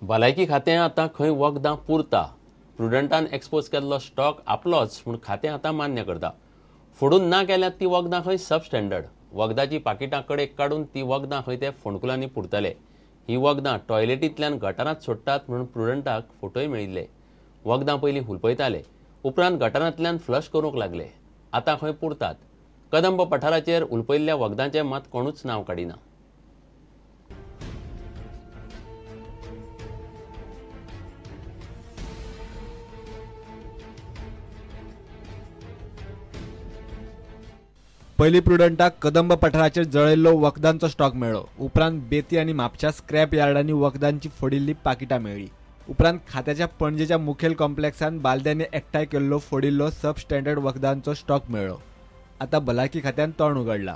भलायकी खातें आतां खंय वखदां पुरता. प्रुडंटान एक्सपोज केल्लो स्टॉक आपलोच म्हूण खातें आतां मान्य करता. फोडून ना केल्यार ती वखदां खंय सबस्टँडर्ड. वखदाचीं पाकिटां कडेक काडून ती वखदां खंय ते फोंडकुलांनी पुरतले. ही वखदां टॉयलेटींतल्यान गटारांत सोडटात म्हणून प्रुडंटाक फोटोय मेळिल्ले. वखदां पयलीं हुलपयताले, उपरांत गटारांतल्यान फ्लश करूंक लागले. आतां खंय पुरतात. कदंब पठाराचेर हुलपयल्ल्या वखदांचें मात कोणूच नांव काडिना. पयलीं प्रुडंटाक कदंब पठाराचेर जळयल्लो वखदांचो स्टॉक मेळ्ळो. उपरांत बेती आनी म्हापशा स्क्रॅप यार्डांनी वखदांची फोडिल्ली पाकिटां मेळ्ळी. उपरांत खात्याच्या पणजेच्या मुखेल कॉम्प्लेक्सान बालद्यांनी एकठांय केल्लो फोडिल्लो सब स्टँडर्ड वखदांचो स्टॉक मेळ्ळो. आतां भलायकी खात्यान तोंड उगडलां.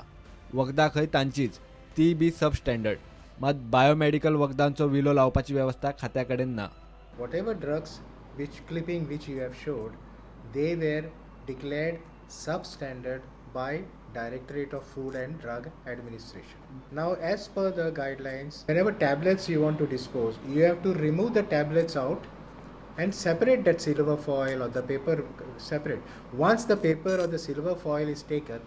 वखदां खंय तांचीच, ती बी सब स्टँडर्ड. मात बायोमेडिकल वखदांचो विलो लावपाची वेवस्था खात्या कडेन ना. Whatever drugs which clipping which you have showed, they were declared substandard by Directorate of Food and Drug Administration. Now, as per the guidelines, whenever tablets you want to dispose, you have to remove the tablets out and separate that silver foil or the paper separate. Once the paper or the silver foil is taken,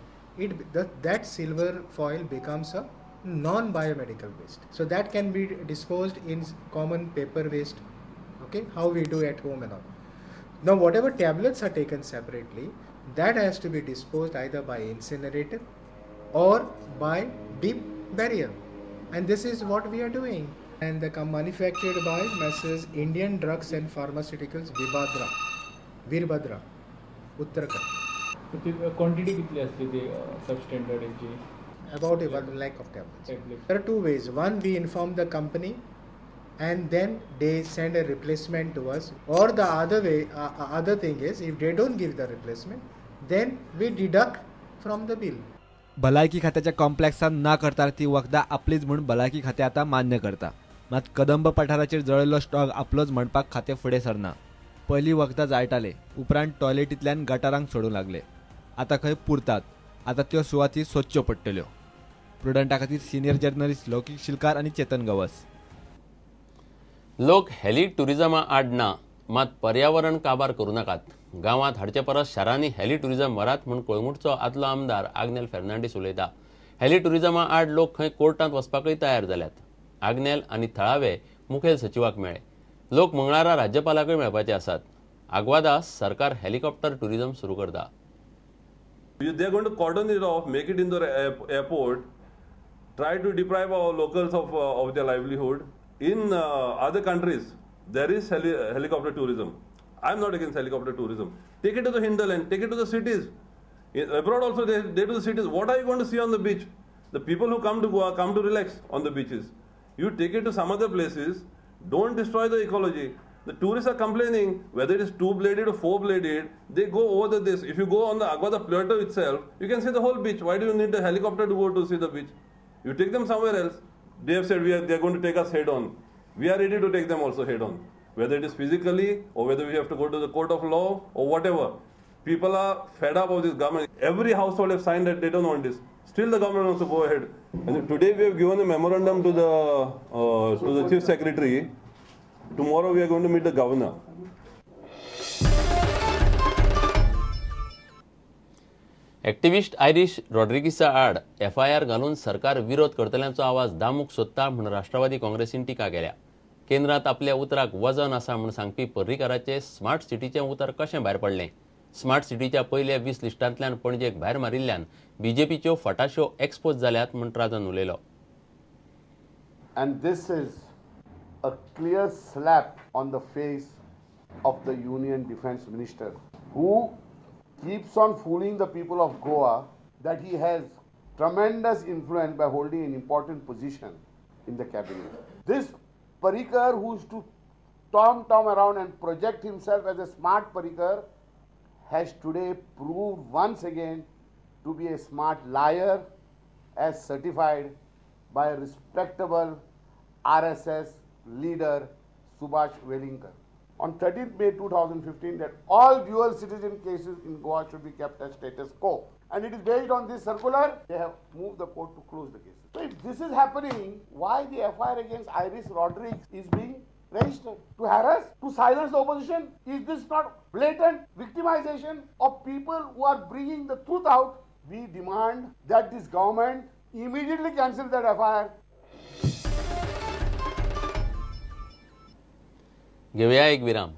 that silver foil becomes a non-biomedical waste. So that can be disposed in common paper waste, okay, how we do at home and all. Now, whatever tablets are taken separately, that has to be disposed either by incinerator or by deep burial, and this is what we are doing. And the manufactured by Messrs. Indian Drugs and Pharmaceuticals, Virbhadra, Uttarakhand. Quantity kitli asli te substandard ji? About 1 lakh of tablets. There are two ways. One, we inform the company and then they send a replacement to us, or the other way, other thing is, if they don't give the replacement, then we deduct from the bill. भलायकी खात्याच्या कॉम्प्लेक्सान ना करता ती वखदां आपलीच म्हूण भलायकी खातें आतां मान्य करता. मात कदंब पठाराचेर जळयल्लो स्टॉक आपलोच म्हणपाक खातें फुडें सरना. पयलीं वखदां जाळटाले, उपरांत टॉयलेटींतल्यान गटारांक सोडूंक लागले. आतां खंय पुरतात. आतां त्यो सुवाती सोदच्यो पडटल्यो. प्रुडंटा खातीर सिनियर जर्नलिस्ट लौकीक शिलकार आनी चेतन गवस. लोक हेली टुरिजमा आड ना, मात पर्यावरण काबार करूं नाकात. गांवांत हाडचे परस शारांनी हेली टुरिजम व्हरात म्हूण कोळंगूटचो आदलो आमदार आग्नेल फेर्नांडीस उलयता. हेली टुरिजमा आड लोक खंय कोर्टांत वचपाकय तयार जाल्यात. आग्नेल आनी थळावे मुखेल सचिवाक मेळ्ळे. लोक मंगळारा राज्यपालाकय मेळपाचे आसात. आग्वादा सरकार हेलिकॉप्टर टुरिजम सुरू करता. They are going to cordon it off, make it in the airport, try to deprive our locals of their livelihood. In other countries, there is helicopter tourism. I am not against helicopter tourism. Take it to the hinterland, take it to the cities. Abroad also, they do the cities. What are you going to see on the beach? The people who come to Goa come to relax on the beaches. You take it to some other places, don't destroy the ecology. The tourists are complaining, whether it is two-bladed or four-bladed, they go over this. If you go on the Aguada Plateau itself, you can see the whole beach. Why do you need the helicopter to go to see the beach? You take them somewhere else. They have said they are going to take us head on. We are ready to take them also head on. Whether it is physically or whether we have to go to the court of law or whatever. People are fed up of this government. Every household has signed that they don't want this. Still the government wants to go ahead. And today we have given a memorandum to the Chief Secretary. Tomorrow we are going to meet the governor. Activist Irish रॉड्रिगीसा आड FIR घालून सरकार विरोध करतल्यांचो आवाज दामूक सोदता म्हूण राष्ट्रवादी काँग्रेसीन टिका केल्या. केंद्रांत आपल्या उतराक वजन आसा म्हूण सांगपी पर्रीकाराचे स्मार्ट सिटीचें उतर कशें भायर पडलें? स्मार्ट सिटीच्या पयल्या 20 लिस्टांतल्यान पणजेक भायर मारिल्ल्यान बीजेपीच्यो फटाश्यो एक्सपोज जाल्यात म्हूण राजन उलयलो. And this is a clear slap on the face of the Union Defence Minister, who keeps on fooling the people of Goa that he has tremendous influence by holding an important position in the cabinet. This Parrikar, who is to tom around and project himself as a smart Parrikar, has today proved once again to be a smart liar, as certified by a respectable RSS leader Subhash Welingkar. On 13th May 2015, that all dual citizen cases in Goa should be kept as status quo. And it is based on this circular, they have moved the court to close the cases. So if this is happening, why the FIR against Iris Rodriguez is being registered? To harass? To silence the opposition? Is this not blatant victimization of people who are bringing the truth out? We demand that this government immediately cancel that FIR. घेवया एक विराम.